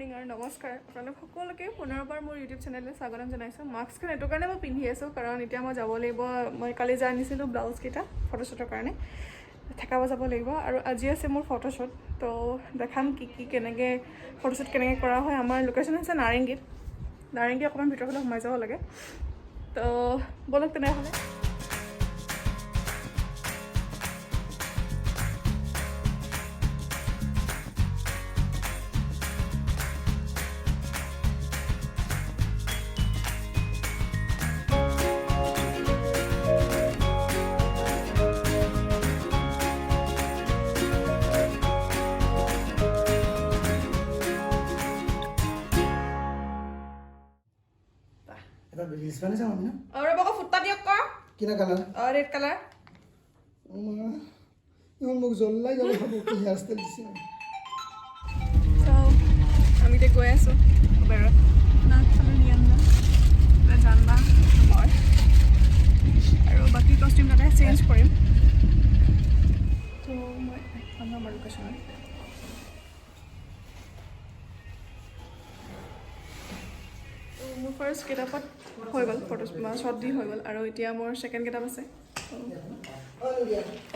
Morning আৰু নমস্কাৰ আপোনালোক সকলোকে। পুনৰবাৰ মোৰ ইউটিউব চেনেললৈ স্বাগতম জনাইছোঁ। মাস্কখন এইটো কাৰণে মই পিন্ধি আছোঁ, কাৰণ এতিয়া মই যাব লাগিব। মই কালি যে আনিছিলোঁ ব্লাউজকেইটা ফটোশ্বুটৰ কাৰণে, ঠেকাব যাব লাগিব আৰু আজি আছে মোৰ ফটোশ্বুট। তো দেখাম কি কি, কেনেকৈ ফটোশ্বুট কেনেকৈ কৰা হয়। আমাৰ লোকেশ্যন হৈছে নাৰেংগীত। নাৰেংগী অকণমান ভিতৰৰ ফালে সোমাই যাব লাগে। তো ব'লক তেনেহ'লে। এটা ৰিলচ বনাইছা আমি না? অঁ, ৰ'ব আকৌ, ফুটা দিয়ক ক। কিনা কালাৰ? অঁ, ৰেড কালাৰ। ইমান মোক জ্বলাই জ্বলাই খাব, কি হেয়াৰ ষ্টাইল দিছে। চ' আমি এতিয়া গৈ আছোঁ উবেৰত। জানবা, মই আৰু বাকী কষ্টিউম তাতে চেঞ্জ কৰিম। ত' মই পালোঁ আমাৰ লোকেশ্যনত। ত' মোৰ ফাৰ্ষ্ট গেটআপত হৈ গ'ল, ফটো শ্বট দি হৈ গ'ল আৰু এতিয়া মোৰ ছেকেণ্ড গেটআপ আছে।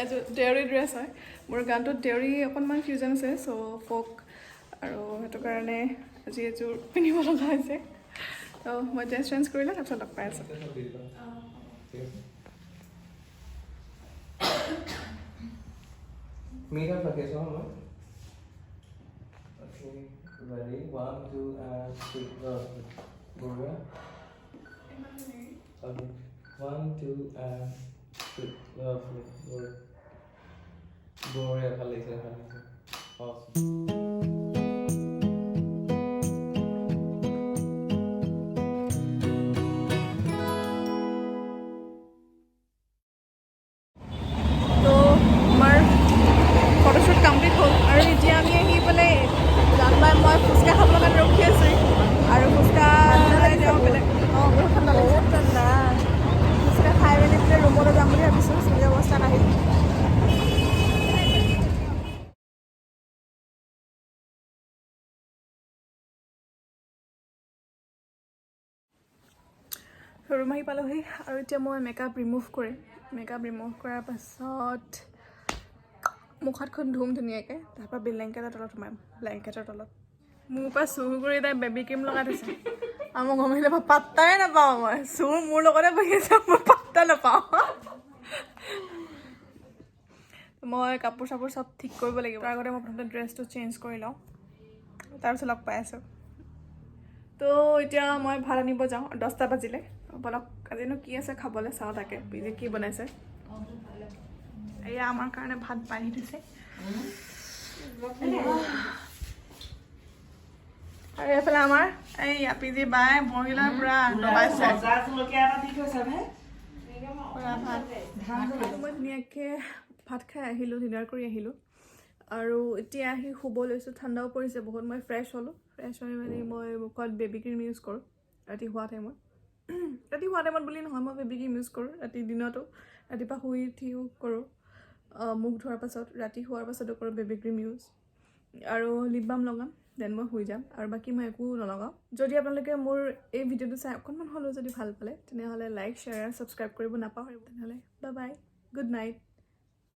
এযোৰ দেউৰী ড্ৰেছ হয়। মোৰ গানটোত দেউৰী অকণমান ফিউজন আছে, চ' ফ'ক আৰু সেইটো কাৰণে আজি এযোৰ পিন্ধিব লগা হৈছে। ত' মই ড্ৰেছ চেঞ্জ কৰিলে তাৰপিছত লগ পাই আছোঁ। ঠিক আছে। মেকআপ ৰাখিছোঁ মই। Okay, ready? One, two, and three. Go. বঢ়িয়া। Okay. One, two, and three. Lovely. বঢ়িয়া। বঢ়িয়া, ভাল লাগিছে, ভাল লাগিছে। Awesome. তো আমাৰ ফটোশ্বুট কমপ্লিট হ'ল আৰু এতিয়া আমি আহি পেলাই জানবাই মই ফুচকা খাবলৈ কাৰণে ৰখি আছোঁ আৰু ফুচকা যাওঁ বেলেগ। অঁ, বহুত ঠাণ্ডা লাগিছে। ঠাণ্ডা। ফুচকা খাই মেলি পেলাই ৰুমলৈ যাম বুলি ভাবিছোঁ। চুলি অৱস্থাত আহিম। ৰুম আহি পালোহি আৰু এতিয়া মই মেকআপ ৰিমুভ কৰিম। মেকআপ ৰিমুভ কৰাৰ পাছত মুখ হাতখন ধুম ধুনীয়াকৈ, তাৰপৰা ব্লেংকেটৰ তলত সোমাম। ব্লেংকেটৰ তলত মোৰ পৰা চুৰ কৰি তাই বেবী ক্ৰীম লগাই থৈছে আৰু মই গমেই নাপাওঁ, পাত্তাই নাপাওঁ। মই চুৰ মোৰ লগতে বহি আছে, মই পাত্তা নাপাওঁ। মই কাপোৰ চাপোৰ চব ঠিক কৰিব লাগিব। তাৰ আগতে মই প্ৰথমতে ড্ৰেছটো চেঞ্জ কৰি লওঁ, তাৰপিছত লগ পাই আছোঁ। তো এতিয়া মই ভাত আনিব যাওঁ, 10টা বাজিলে। বলক, আজিনো কি আছে খাবলৈ চাওঁ। তাকে পিজি কি বনাইছে। এয়া আমাৰ কাৰণে ভাত বাঢ়ি থৈছে আৰু এইফালে আমাৰ এই পিজি বাই বহি লৈ পুৰা দবাইছে পুৰা ভাত। মই ধুনীয়াকৈ ভাত খাই আহিলোঁ, ডিনাৰ কৰি আহিলোঁ আৰু এতিয়া আহি শুব লৈছোঁ। ঠাণ্ডাও পৰিছে বহুত। মই ফ্ৰেছ হ'লোঁ। ফ্ৰেছ হৈ মেলি মই মুখত বেবী ক্ৰীম ইউজ কৰোঁ ৰাতি শোৱা টাইমত। ৰাতি শোৱা টাইমত বুলি নহয়, মই বেবী ক্ৰীম ইউজ কৰোঁ ৰাতি, দিনতো, ৰাতিপুৱা শুই উঠিও কৰোঁ, মুখ ধোৱাৰ পাছত, ৰাতি শোৱাৰ পাছতো কৰোঁ বেবী ক্ৰীম ইউজ। আৰু লিপ বাম লগাম, then মই শুই যাম আৰু বাকী মই একো নলগাওঁ। যদি আপোনালোকে মোৰ এই ভিডিঅ'টো চাই অকণমান হ'লেও যদি ভাল পালে, তেনেহ'লে লাইক, শ্বেয়াৰ আৰু ছাবস্ক্ৰাইব কৰিব নাপাহৰিব। তেনেহ'লে বাই বাই, গুড নাইট।